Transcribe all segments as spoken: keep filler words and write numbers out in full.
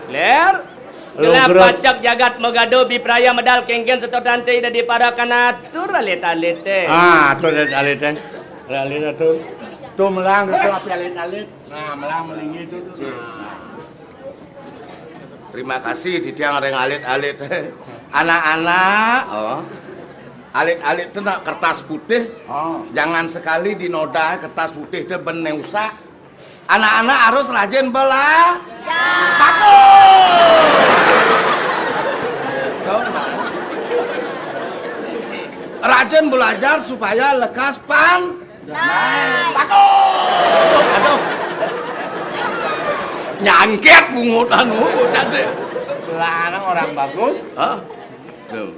Ler. Gelap pacak jagat magado, bipraya medal kéngkén seto tante ida di para kanatur alit-alité. Ah, atur alit-alité. Alit atur. Tuh melang tuh api alit-alit. Nah, melang melingi tuh. Tuh. Nah. Terima kasih titiang ring alit-alit. Anak-anak, oh. Alit-alit itu nak kertas putih. Oh. Jangan sekali dinoda kertas putih itu ben usak. Anak-anak harus rajin belajar. Bagus. Rajin belajar supaya lekas pan. Bagus. Aduh. Nyangkét bungut anu, bocah téh. Lah, anak orang bagus. Hah? Tuh.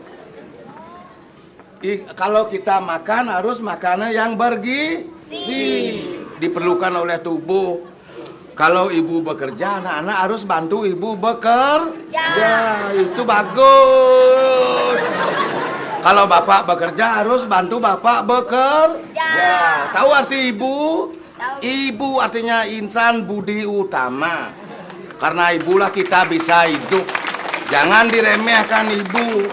I-, kalau kita makan harus makannya yang bergizi. Diperlukan oleh tubuh. Kalau ibu bekerja, anak-anak harus bantu ibu bekerja. Ya, itu bagus. Kalau bapak bekerja, harus bantu bapak bekerja. Ya. Tahu arti ibu? Tahu. Ibu artinya insan budi utama. Karena ibulah kita bisa hidup. Jangan diremehkan ibu.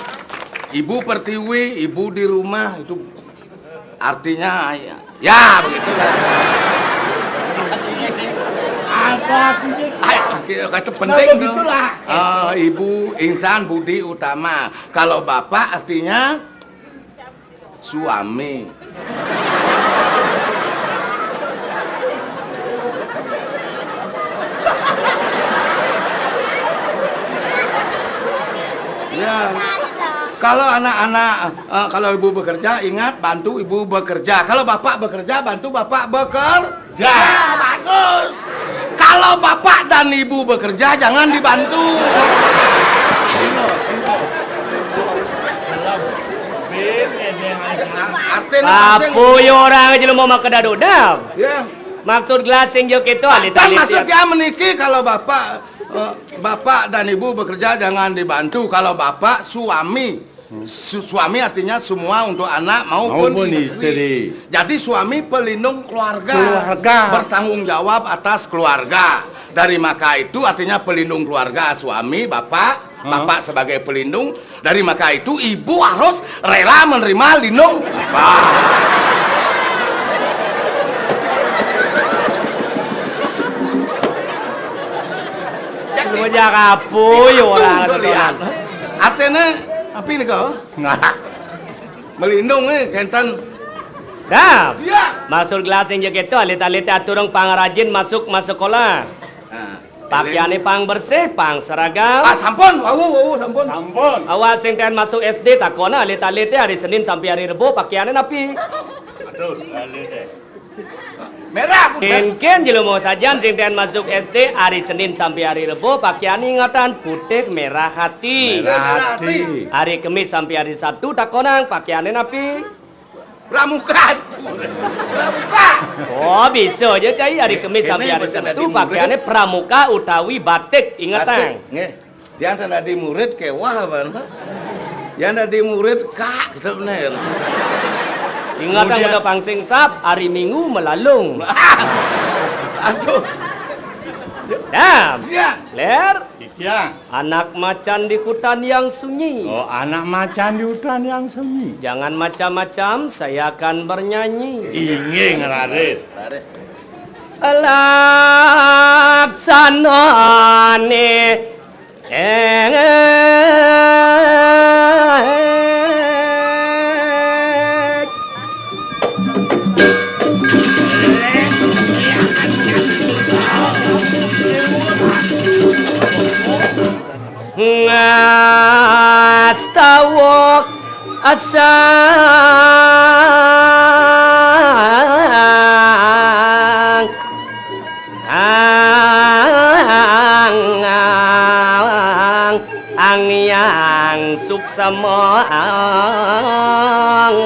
Ibu pertiwi, ibu di rumah, itu artinya, ya, ya, begitu. Apa artinya? Ay, artinya kata penting, nah, dong. Begitulah. Eh, ibu, insan budi utama. Kalau bapak artinya suami. Ya. Kalau anak-anak, eh, kalau ibu bekerja, ingat, bantu ibu bekerja. Kalau bapak bekerja, bantu bapak bekerja. Ya, bagus. Kalau bapak dan ibu bekerja, jangan dibantu. Artinya apa sih? Apa ya orang aja lu mau makan dadu dam? Ya. Maksud gelas sing yo kéto, alit-alit. Maksud dia meniki, kalau bapak, eh, bapak dan ibu bekerja, jangan dibantu. Kalau bapak suami, su-, suami artinya semua untuk anak maupun istri. Jadi suami pelindung keluarga. Keluarga. Bertanggung jawab atas keluarga. Dari maka itu artinya pelindung keluarga suami, bapak, bapak sebagai pelindung. Dari maka itu ibu harus rela menerima lindung. Wah. Lu mah jakapu, ya, orang. Artinya apa ini kau? Melindung, eh, kénten. Dah. Iya. Maksud gelas sing yo kéto, alit-alit aturang pangrajin masuk, masuk sekolah. Nah. Pakiané pang bersih, pang seragam. Ah, sampun, wau, wau, sampun. Sampun. Awas sing taén masuk S D, takona alit-alité hari Senin sampai hari Rebo pakiané napi? Aduh, alit deh. Merah, putih. Kénkén jelema sajan sing taén masuk S D hari Senin sampai hari Rebo pakiané ingetan putih merah hati. Merah hati. Hari Kemis sampai hari Sabtu takonang pakiané napi? Pramuka. Pramuka. Oh, bisa aja, cai. Hari Kemis sampai hari Sabtu pakaiannya pramuka utawi batik. Ingetang. Batik, nggih. Yang tadi murid kéweh apa, Pak? Yang tadi murid kak, gitu bener. Ingetang udah pangsing sap, hari Minggu melalung. Aduh. Dah. Siap. Ler. Iya. Anak macan di hutan yang sunyi. Oh, anak macan di hutan yang sunyi. Jangan macam-macam, saya akan bernyanyi. Inggih, raris. Laksanane. Eh. Ngastawa asang ang, ang, ang yang suksema ang,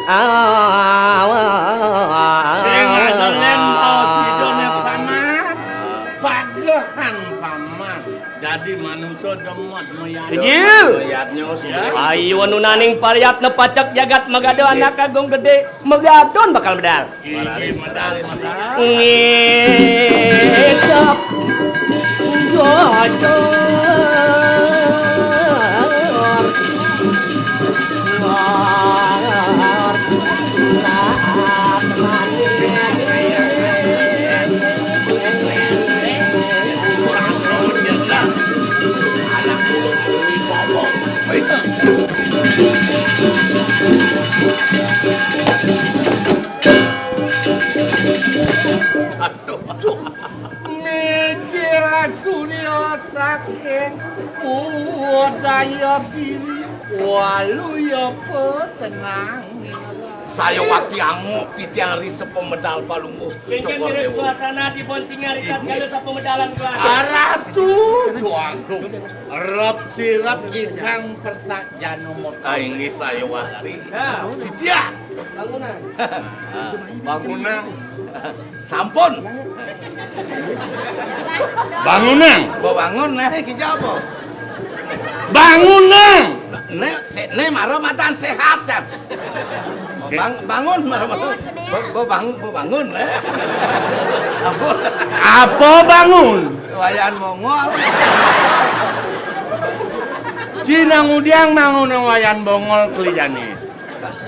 ang. Sing adolen baos Widone Paman, pagehan Paman. Dadi manusa demot mayat. Injil. Mayatnya sudah. Ayo anu naning pariatna pacak jagat magado anak agung gedé, magadon bakal medal. Inggih, medal, medal. Ngidap. Aduh, aduh. Mikir Surya saking budaya diri, walu ya petenang. Saya wati angok titiang ri sapamedal Palungguh. Kéngkén Cokor mirip Déwa. Suasana di Boncingan ri tatkala sapamedalan keluarga. Aratu Tuagung, rep sirep ingkang pertak janum. Ah, inggih saya wati. Ya. Titiang. Bangunan. Ah, bangunan. Sampun. Bangunan. Mbok bangun, nah, iki apa? Bangunan. Nek, se-, nek mara matan sehat, Cang. Bang-, bangun, mara matan. Mbok, mbok bang-, mbok bangun, eh. Apa? Apa bangun? Wayan Bongol. Cina ngudiang bangun Wayan Bongol kelijane.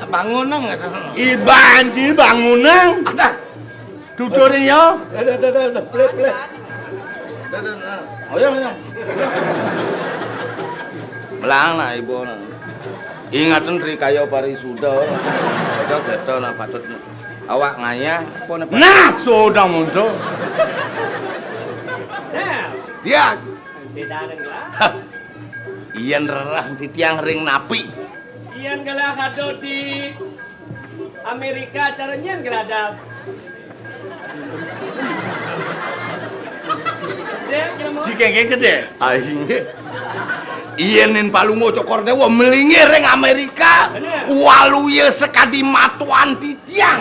Bangun nang. Iban ci bangun nang. Ada. Tuturin ya. Ada, ada, ada, ada. Plek, plek. Ada, ada, ada. Ayo, ayo. Melang nah, ibu. Ingaten ri kaya parisuda. Ada keta nah patut awak ngayah. Apa nih, Pak? Nah, sudah muncul. Nah. Dia. Tidak ada gelas. Yen rereh titiang ring napi? Yen gelah ada di Amerika, cara nyen gelah ada. Dek, kira mau? Dikengkeng gede. Ah, inggih. Yen nin Palungguh Cokor Dewa melingir ring Amerika, bener. Waluya sekadi matuan titiang.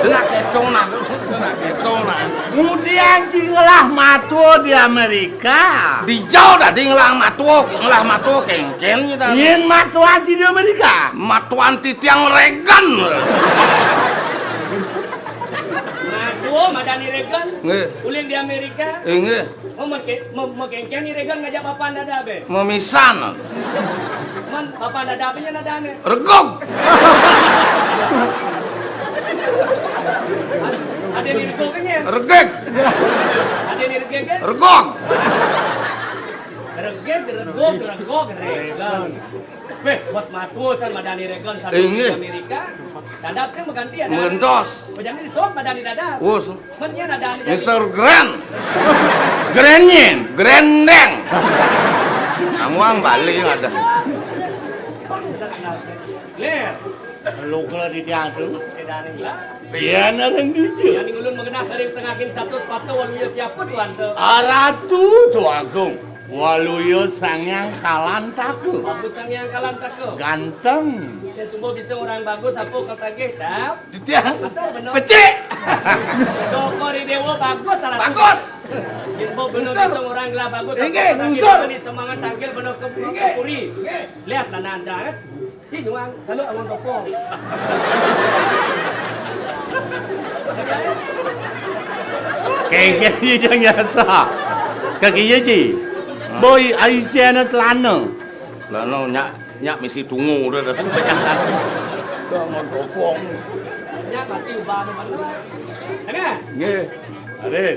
Denak ketong nah, denak ketong nah. Ngudiang ci ngelah matua di Amerika. Dijau dadi ngelah matua, ngelah matua kengken kita. Yen matuan ci di Amerika. Matuan titiang Reagan. Matua madani Reagan. Nggih. Uling di Amerika. Inggih. Oh, meke-, me-, mekengken ni Regan ngajak papan dada be. Memisan. Man, papan dada apa nya nadane? Regog. Ad-, ada ni regog nya? Regeg. Ada ni regeg kan? Regog. Regeg, regog, regog, Regan. Weh, bos matua san madani Regan san di Amerika. Dadap sing mengganti ada. Mengentos. Bejani disot madani dadap. Wos. Mister Grand. Grand nyen. Grandeng. Angwang Bali ada. Ler. Luka di diatu. Iya, nareng ducu. Yang ulun mengenah dari tengah kin satu sepatu waluya siapa tuan tu? Aratu Tuagung. Waluya Sanghyang Kalantaka. Bagus Sanghyang Kalantaka. Ganteng. Yang semua bisa orang bagus apa kau tagih, tau? Titiang. Betul, benar. Becik. Cokor Dewa bagus salah. Bagus. Ilmu benar bisa orang gelah bagus. Inggih, unsur. Ini semangat tangkil benar ke puri. Inggih. Lihat lah nanti kan. Ci juang, kalau awang topong. Kengkeng iya jang nyasa. Kaki iya ci. Boy, ai cena telana. Telana nyak Nyak misi tungu udah dasar pejangan. Bangun bopong. Nyak mati ubah mana? Tengah. Nggih. Adik.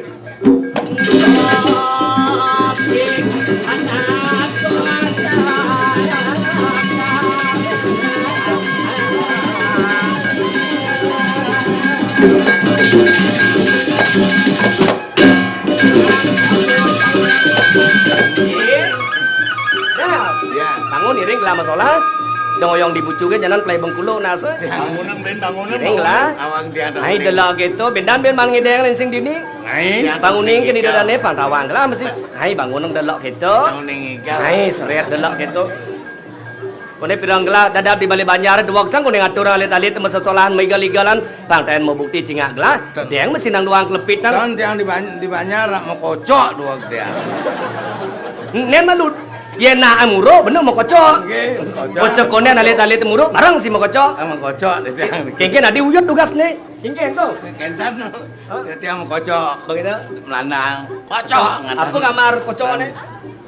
Nah, ya. Bangun iring gelah masolah. Dong oyong di bucu ke janan pelai Bengkulu nasa. Bangunang ben bangunang. Iring lah. Awang dia ada. Hai delok gitu, bendan ben man ngideng ring sing dini. Hai. Banguning ke di dodane pang tawang gelah mesti. Hai bangunang delok gitu. Banguning igal. Hai seret delok gitu. Kone pirang gelah dadap di Bali Banjar, duweg sang kone ngatur alit-alit masesolahan maigal-igalan, pang taen mabukti cingak gelah, deng masi nang duang klepit nang. Kan tiang di Ban-, di Banjar nak makocok duweg tiang. Nen malu, yen nak amuro bener makocok. Nggih, makocok. Bocah konen alit-alit muro bareng si makocok. Ah, makocok di tiang. Kengken adi uyut tugasne. Inggih, Kong. Kénten. Hah? Tiang kocok. Begitu? Melanang. Kocok, ngénten. Apa kamar kocokné?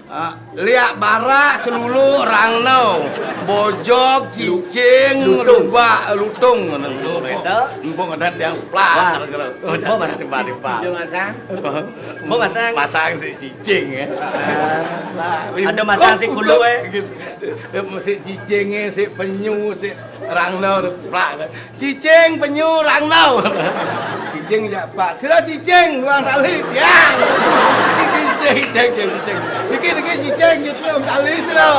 Ah, liak barak, celuluk, rangno, bojog, cicing, lutung. Lubak, lutung, ngono niku. Begitu? Empung ada tiang plak. Wah. Kira-kira. Oh, Mas. Tiba-tiba. Iya, Mas, ah. Mbok masang. Masang sik cicing ya. Ah. Lah, ada masang sik kulo, eh. Sik cicing, sik penyu, sik rangno, plak. Cicing, penyu, rangno. Cicing jak pat. Sira cicing, luang tali. Ya. Cicing, cicing, cicing. Niki, niki cicing, cicing, luang tali sira.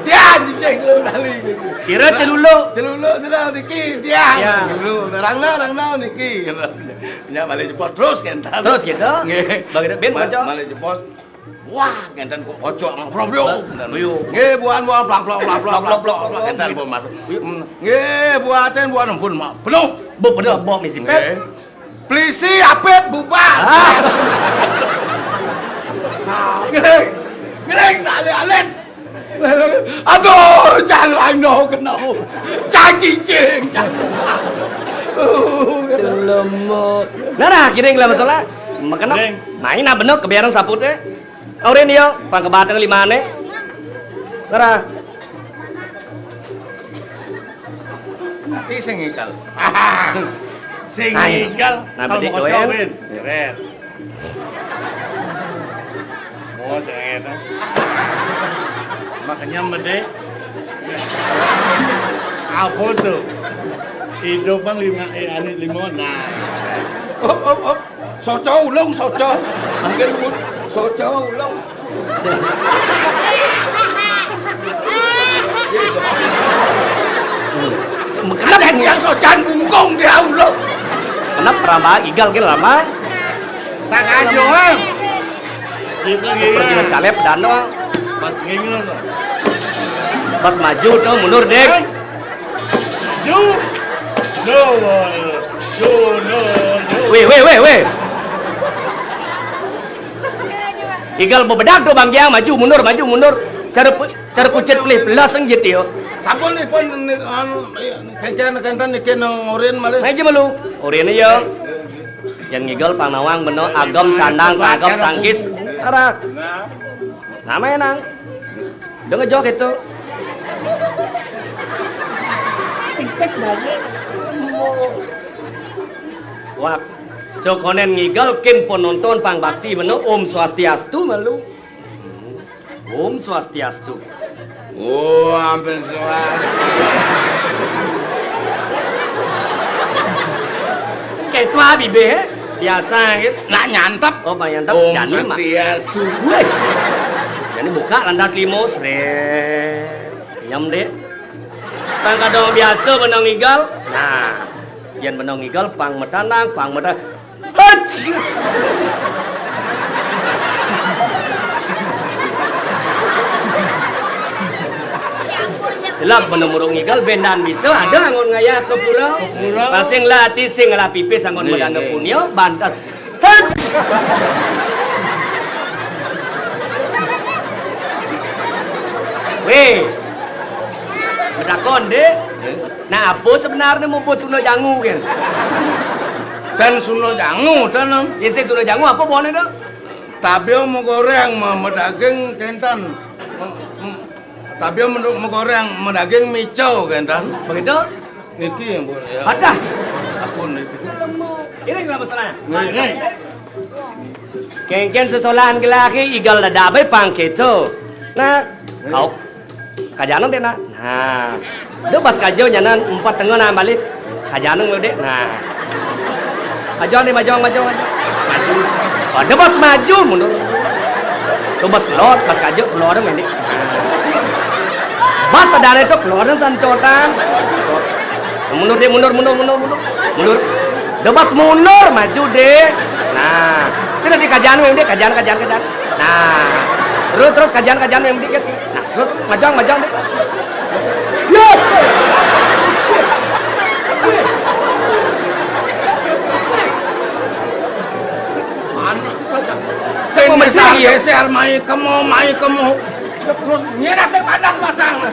Ya, cicing, luang tali. Sira celuluk. Celuluk sira niki. Ya. Ya. Celuluk. Rangno, rangno niki. Nya malih jebos terus kénten. Terus gitu? Nggih. Bagi ben Ma-, kocok. Malih jebos. Wah, kénten kok kocok nang brobyo. Ba-, buyung. Nggih, buan, buan, plang, plong, plang, plong, plang, plong, plong, kénten pun masuk. Buyung. Hmm. Nggih, buatin, buatin pun ma-, penuh. Bu, penuh, bu, misi pes. Nggih. Polisi apit bubar. Ah. Nah, ngiring. Ngiring, tak alit-alit. Aduh, cang rangno kena. Cang cicing, cang. Selemut. Nah, nah, kira gelah masalah. Makena main apa bener kebereng sapute? Aurin dia, pang kebateng limane. Nah, nah. Ati sing ngikel. Sing ngikel. Nah, kalau bedik mau doyan. Kocok, Win. Jeret. Oh, saya enak. Makanya mede. Apa tuh? Hidup bang lima, eh, anu lima. Nah. Op, op, op. Soco ulung, soco. Angger pun. Soco ulung. Kenapa yang socan bungkung dia ulung? Kenapa rambak igal ke lama? Tak aja, ah. Kita gila. Pergi calep dano. Pas gila. Pas maju tuh mundur, Dek. Maju. Mundur. Mundur. Weh, weh, weh, weh. Igal bebedak tuh Bang Giang, maju mundur, maju mundur. Cara pu-, cara pucet pelih belas enggit yo. Sampun ipun ni-, anu, iya, kéncén, kénten niki nang urin malih. Aja malu. Urin aja. Yang ngigal pang nawang beno agem tandang, agem tangkis. Arah. Nama ya, Nang? Udah ngejok itu. Wah, so konen ngigal kin penonton pang bakti beno Om Swastiastu malu. Om Swastiastu. Oh, ampun suara. Kayak itu abi be, biasa gitu. Nak nyantep. Oh, Bang nyantep. Om Swastiastu. Weh. Jadi buka landas limo, sret. Nyam, Dek. Pang kadang biasa benang igal. Nah, yang benang igal pang metanang, pang metanang. Hats! Selap menemurung igal bendan bisa ada angon ngayah ke pura. Ke pura. Pasing lah ati sing lah pipis angon medana punya bantas. Hats! Weh. Bedakon, Dek. Nah, apa sebenarnya muput sunda jangu kan? Dan sunda jangu, dan, em. Yen sing sunda jangu apa buahnya, Dek? Tabia mau goreng, mau, mau daging kentan. Tabia mau, mau goreng, mau daging mico kentan. Begitu? Niki yang boleh ya. Adah. Aku niki. Ini nggak masalah. Nggih. Kengken sesolahan ke laki igal dada bae pangketo. Nah, kau kajanan deh, nah. Nah. Dia pas kajo nyanan empat tengah nah balik. Kajanan lu deh. Nah. Maju nih, maju, maju, maju. Maju. Ada pas maju mundur. Tuh pas keluar, pas kajo keluar mending. Pas sadar itu keluar sancotan. Mundur deh, mundur, mundur, mundur, mundur. Mundur. Udah pas mundur, maju deh. Nah, sudah di kajian mending, kajian, kajian, kajian. Nah, terus, terus kajian, kajian mending. Nah, terus majang, majang deh. Yo. Panas saja. Mau mencari, ya? Geser, geser, mai kemo, mai kemo. Terus nyerah saya panas pasang.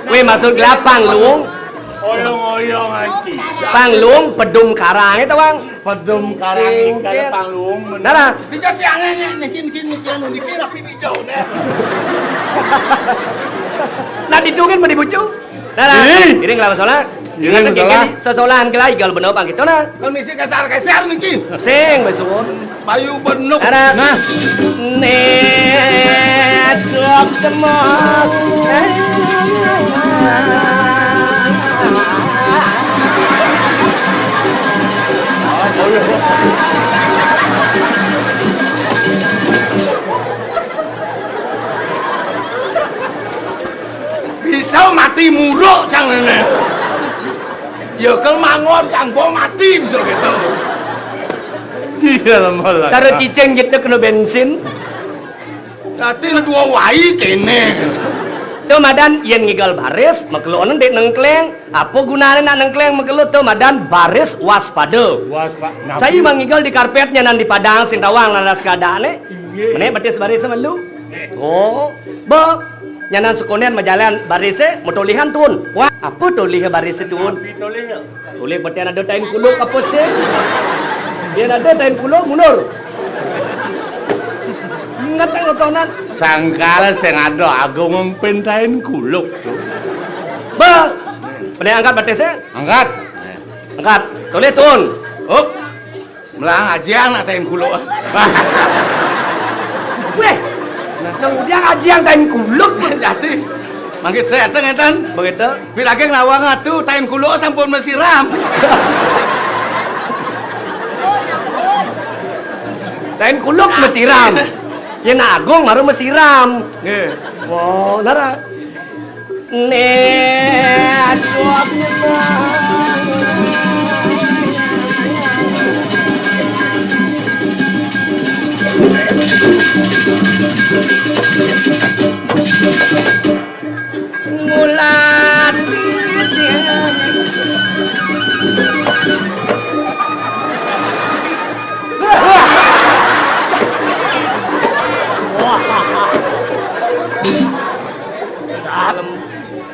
Weh, maksud gelapang lu. Oyong-oyong anjing. Panglung, pedum karang itu, Bang. Pedum karang. Sing, kaya sing. Panglung. Nah, nah. Dikasih aneh niki, niki, niki, anu, niki, rapi hijau, nah. Nah, didungin mah dibucu. Nah, nah. Ih. Iring lah, soalnya. Iring, soalnya. Sesolahan gelai, gal bener, Bang, gitu, nah. Kan misi kasar-kasar niki. Sing, besuun. Payu benuk. Nah. Net, sok temok. Bisa mati muruk cang nenek. Ya kel mangon cang bo mati bisa gitu. Iya, lemah lah. Cara cicing gitu kena bensin. Dadi dua wai kene. Tuh madan yen ngigal baris, makelo nang dek nengkleng. Apa gunane nak nengkleng makelo tuh madan baris waspada. Waspa-, napi? Saya mah ngigal di karpetnya nang di padang sing tawang laras keadaane. Inggih. Mene betis baris melu. Oh, be. Nyanan sekonen majalan barise, matolihan tun. Wah, apa tolih barise tun? Napi tolih? Tolih beten ada tain kuluk apa sih? Yen ada tain kuluk mundur. Ingat ngotonan. Sangkal sing ada agung ngempin tain kuluk tuh. Be. Mene angkat batise? Angkat. Angkat. Tolih tun. Up. Melang ajiang nak tain kuluk. Weh, nang udiang ajiang tain kuluk. Jadi, mangkit saya teng ngeten. Begitu. Pi lagi nawang atu tain kuluk sampun mesiram. Tain kuluk mesiram. Yen agung baru mesiram. Nggih. Wow, nara. Nek, mulat.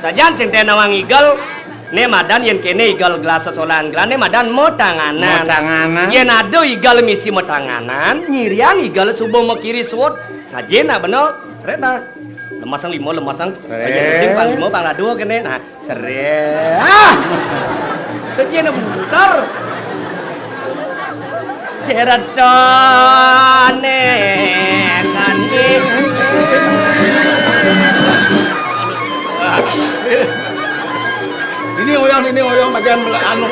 Sajan sing teh nawang igel, ne madan yen kene igel gelas sesolahan gelas, ne madan metanganan. Metanganan. Yen ada igel misi metanganan, nyirian igel subuh mekiri suwut. Kajena bener, sret nah. Lemasang lima, lemasang. Eh. Aja penting pang lima, pang dua kene. Nah, sret. Ah! Kajena butar. Ceretone kan. Ini oyong, ini oyong bagian mele-, anu.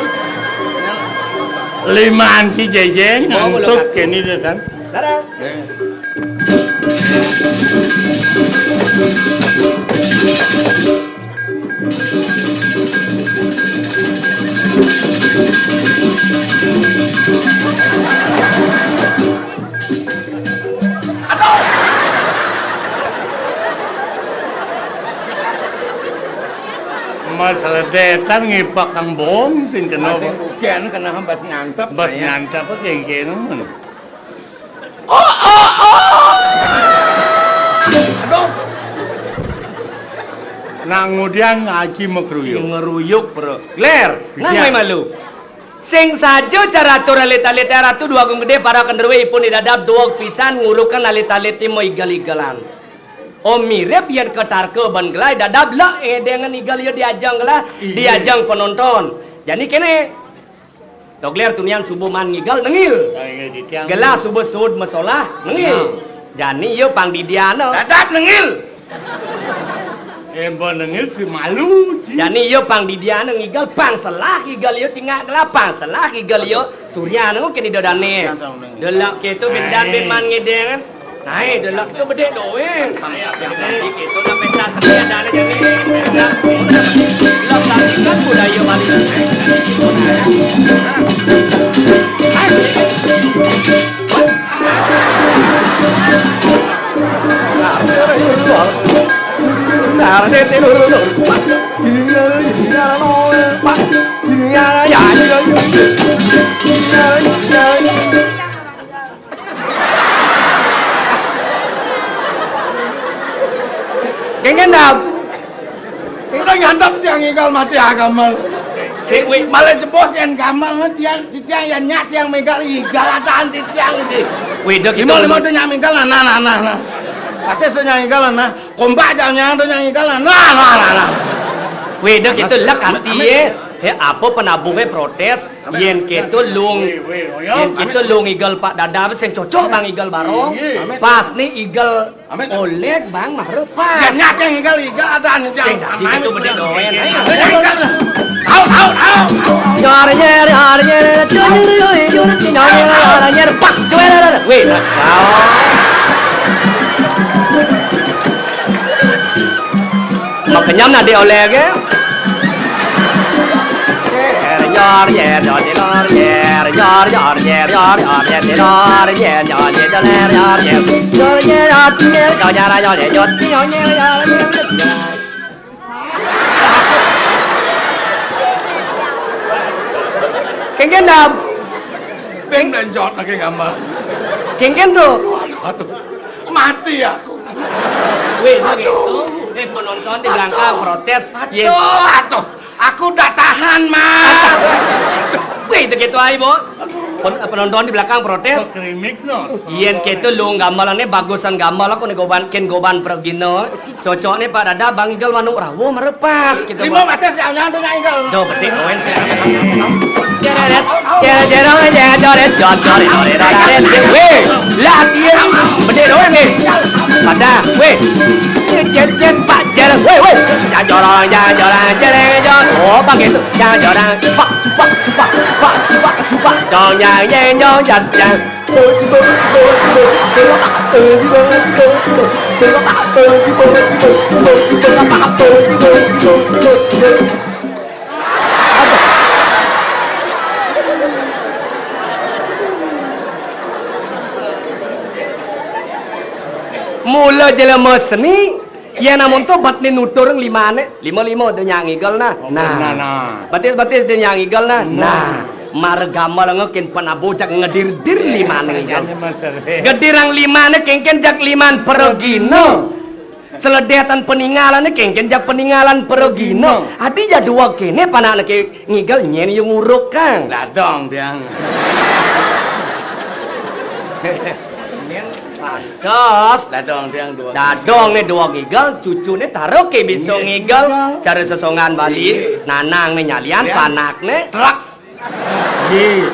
Limaan si Jejeng, ngantuk kene dia kan. Dadah. Eh. Mas ledetan ngipak kang bong sing kena. Sing ugen kena bas nyantep, bas nyantep kengkene. Oh, oh, oh. Aduh. Nang ngudian ngaji mekruyuk. Sing ngeruyuk, Bro. Gler, nang mai malu. Sing saja caratur alit-alit Ratu Dwagung Gede para kenderwe ipun didadab duweg pisan nguruken alit-alit timo igel-igelan. Oh, mirip yen ketarka ban gelai dadab lek edengen igel ya diajeng gelah, iya, diajeng penonton. Jani kene. Dogler tunian subuh man ngigel nengil. Nengil titiang. Gelah subuh sud mesolah nengil. Nah. Jani ya pang didiana. Dadab nengil. Embo nengil si malu, ji. Jani ya pang didiana ngigel pang selah igel ya cingak gelah pang selah igel ya surya nengil kene dodane. Delok keto bendan ben man ngedengen. Nah, delok itu bedek doang. Jadi itu lah pentas seni ada aja nih. Delok tadi kan budaya Bali. Kengen dah. Kita nyantap tiang igal mati agama. Sik, wih. Malah jebos yén gamelan tiang, tiang yén nyak tiang minggal, igal adaan tiang iki. Wih, dek, lima, itu lima tuh nyak minggal, nah, nah, nah, nah, nah. Kate sing nyak minggal, nah. Kompak jang nyang tuh nyak minggal, nah, nah, nah, nah, nah. Wih, dek, itu lek ati, amit, ya. He, apa penabuhe protes? Amit. Yén kéto lung, wih, wih, oh ya, yén kéto amit, lung igal Pak Dadab sing cocok bang igal barong. Iya. Amit. Pas nih igal Amit. Oleg bang mah repas. Ya, nyat yang igal, igal ada anu jang. Sing dadi itu beda doen. Ayo, igal. Au, au, au, au. Nyor nyer, nyor nyer, cur nyer, cur nyer, nyor nyer, nyor nyer, pak, cuer. Wih, nah, kau. Mau kenyam nanti Oleg ya. Nyor nyer, nyor nyer, nyor nyer, nyor nyer, nyor nyer, nyor nyer, nyor nyer, nyor nyer, nyor nyer, nyor nyer, nyor nyer, nyor nyer, nyor nyer, nyor nyer, nyor nyer. Kéngkén dap. Beng dan jot lagi gambar. Kéngkén tuh. Waduh, aduh. Mati aku. Wih, begitu. Eh, penonton di belakang protes. Aduh, aduh. Aku ndak tahan, Mas. Wih, begitu aja, Bo. Pen-, penonton di belakang protes. Kok krimik, no? Yén kéto lung gamelanné bagusan gamel aku né goban, kén goban pragina. Cocokné Pak Dada, Bang Igal manuk rawa merepas gitu, Bang. Lima batas yang nyandung Igal. Duh, betik kowen sih. Wéh, lah dia bedik doang nih. Pada, wéh. Jen jen pak jen, wéh wéh. Jajorang jajorang jereng jor. Oh, bang gitu. Jajorang pak pak pak pak pak pak. Dong jang jeng dong jang jang. Mula jelema seni, yén amun to bet ni nutur limané, lima-lima dé nyak ngigel nah. Oh, nah. Nah, nah. Betis-betis dé nyak ngigel nah. Nah. Nah. Mara gamelan kén penabuh jak ngedir-dir limané ngigel. Makanya, Mas, eh. Gedirang limané kéngkén jak liman pragina. Seledetan peningalané kéngkén jak peningalan pragina. Adi ja dua kéné panakné ké ngigel nyén ya ngurukang. Dadong tiang. Terus dadong tiang dua. Dadong né dua ngigel, cucuné taruh ké bisa ngigel. Cara sesongan Bali, nanang né nyalian, panakné truk. Nggih.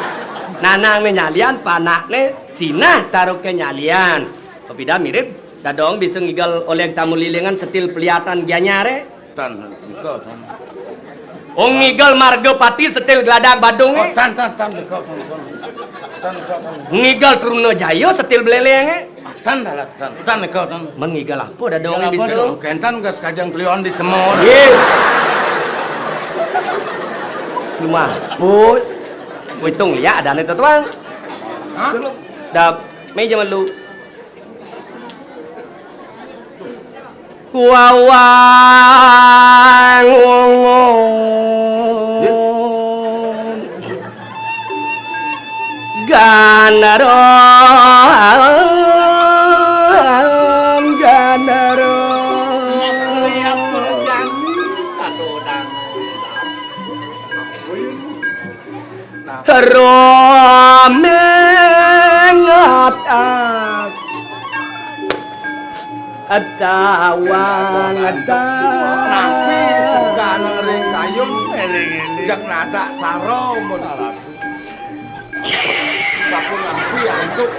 Nanang né nyalian, panakné sinah taruh ké nyalian. Pepida mirip dadong bisa ngigel oleh tamu lilingan setil peliatan gianyaré. Tan, nika, tan. Oh, ngigel marga pati setil geladak badungé. Oh, tan, tan, tan, nika, tan, tan. Tan, nika, tan. Ngigel Truna Jaya setil belelengé. Ah, tan, tan, tan, tan, nika, tan. Mengigel apa dadongé bisa? Kentan gas kajang kliwon di semur. Yé. Lumaput. Witung liak adané to, Tuang. Hah? Dap, méja melu. Wawang wongon ganaram ganaram. Romengat ak-, adawang ada. Napi suka nang ring kayun, eling-eling. Jak nadak saro mun. Sampun napi antuk.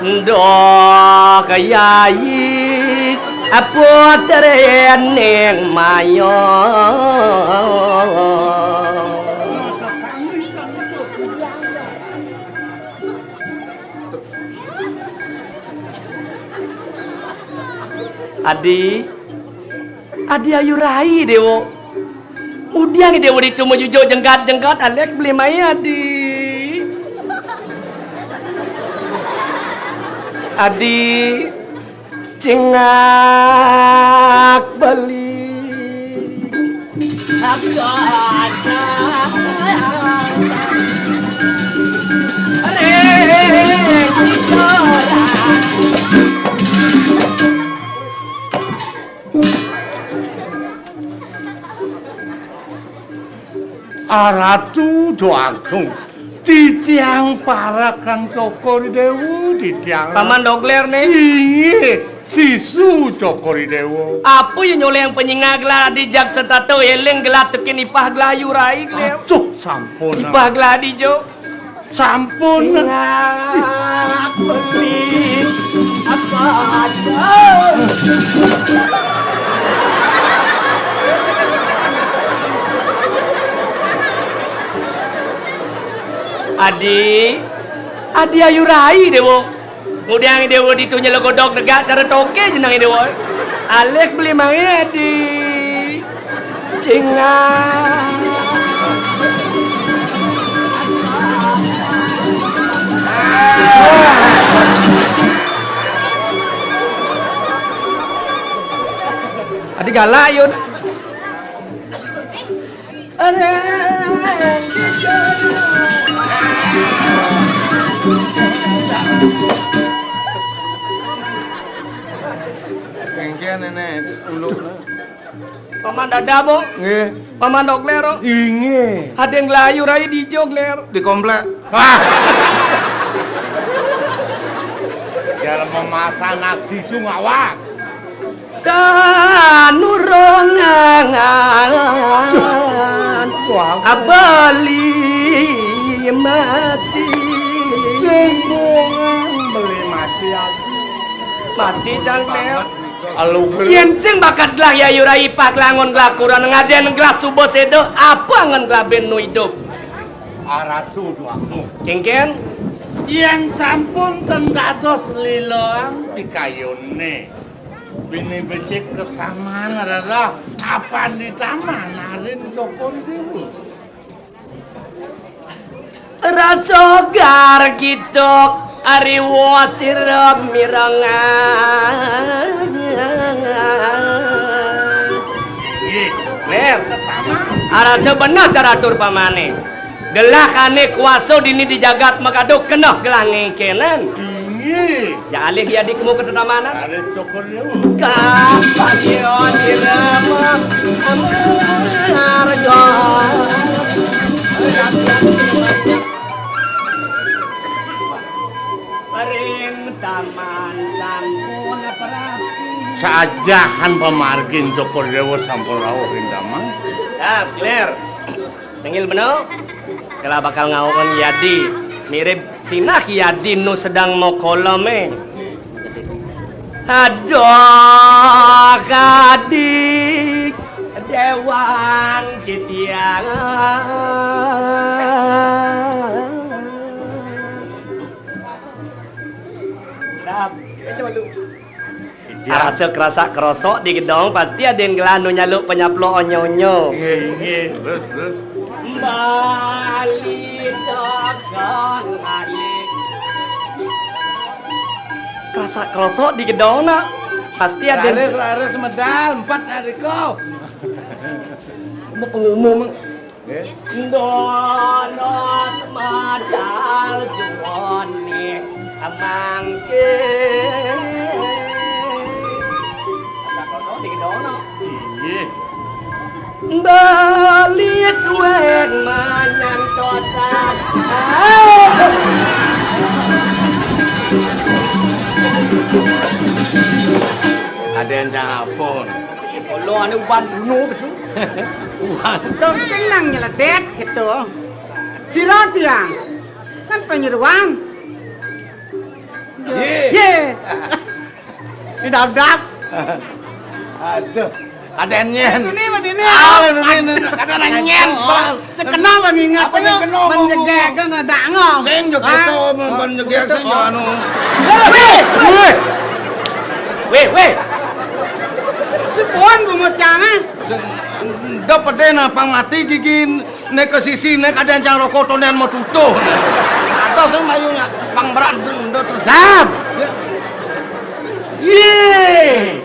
Nduh, Kyai, apa terening mayo? Adi, Adi ayu rai, Déwa. Udiang, Déwa, ditu majujuk jenggat-jenggat, alék beli mai, Adi. Adi, cingak beli. Aratu Dwagung, titiang parekan Cokor Dewa, titiang. Paman Dogler né. Inggih, sisu Cokor Dewa. Apa ya nyoleng penyingak gelah di jag setata eling gelah tekin ipah gelah Ayu Rai, Gler? Aduh, sampun. Ipah gelah di jo. Sampun. Ngak beli apa aja? Adi, Adi Ayu Rai, Dewa. Ngudiang Dewa ditu nyelegodog negak cara toke jeneng Dewa. Alih beli mangé di cingak. Adi galak, Yun. Kéngkén néné unduk. Paman Dada, Bo. Nggih. Paman Dogler, oh. Inggih. Ada yang gelah Ayu Rai di jo, Gler. Di komplek. Ah. Dalam memasak anak sisu ngawak. Tanurungan abali mati. Sing bungah beli mati aku. Mati, Cang, Leo. Alu beli. Yén sing bakat gelah Yayu Rai pak langon gelah kuran ngadén gelah suba séda, apa angon gelah ben nu idup? Aratu duaku. Kéngkén? Yén sampun ten dados liloang pikayunné. Bini becik ke taman, Rara. Kapan di taman? Arin Cokor Dewa. Rasa gar kituk ariwa sira mirengang. Nggih, Lir. Ke taman. Arasa beneh cara atur pamané. Gelah kané kuasa dini di jagat makado keneh gelah ngéngkénang. Inggih. Ya alih ya dikemu ke tetamanan. Alih Cokor Dewa. Kapayon irama amarga. Paring taman sampun prapi. Sajahan pamargin Cokor Dewa sampun rawuh ing taman. Ya, Lir. Tengil bena, kala bakal ngawongan Yadi, mirip sinah Yadi nu sedang mokolome. Aduh, kadik dewan titiang. Dap, itu lu. Arasa krasak-krosok di gedong, pasti ada yang gelah nu nyaluk penyaplok onyo-onyo. Nggih, nggih. Terus, terus. Bali dagang aye. Krasak-krosok di gedong, nak. Pasti ada yang laris, laris medal, empat nak diko. Mau pengumum. Nggih. Ndono semadal juwone semangke. Nggih. Bali suwen manyang tosan. Ada yang cang apun. Kula ane uban bunuh besu. Uban. Dong seneng nyeledet gitu. Sira tiang. Kan penyeruan. Ye. Ye. Ini dap-dap. Aduh. Ada nyen. Ini mah ini. Ah, ini, ini, ada nyen. Cekena bang ingat apa yang kena, bang, nyegek kan ada ngau. Sing jek itu, bang, nyegek sing anu. Weh, weh. Weh, weh. Sepuan gumut jangan. Sing, ndak pede napa mati gigin. Nek ke sisi nek ada yang rokok tonen mau tutuh. Atau sing mayu nya pang berat ndo terus. Sam. Ya. Ye.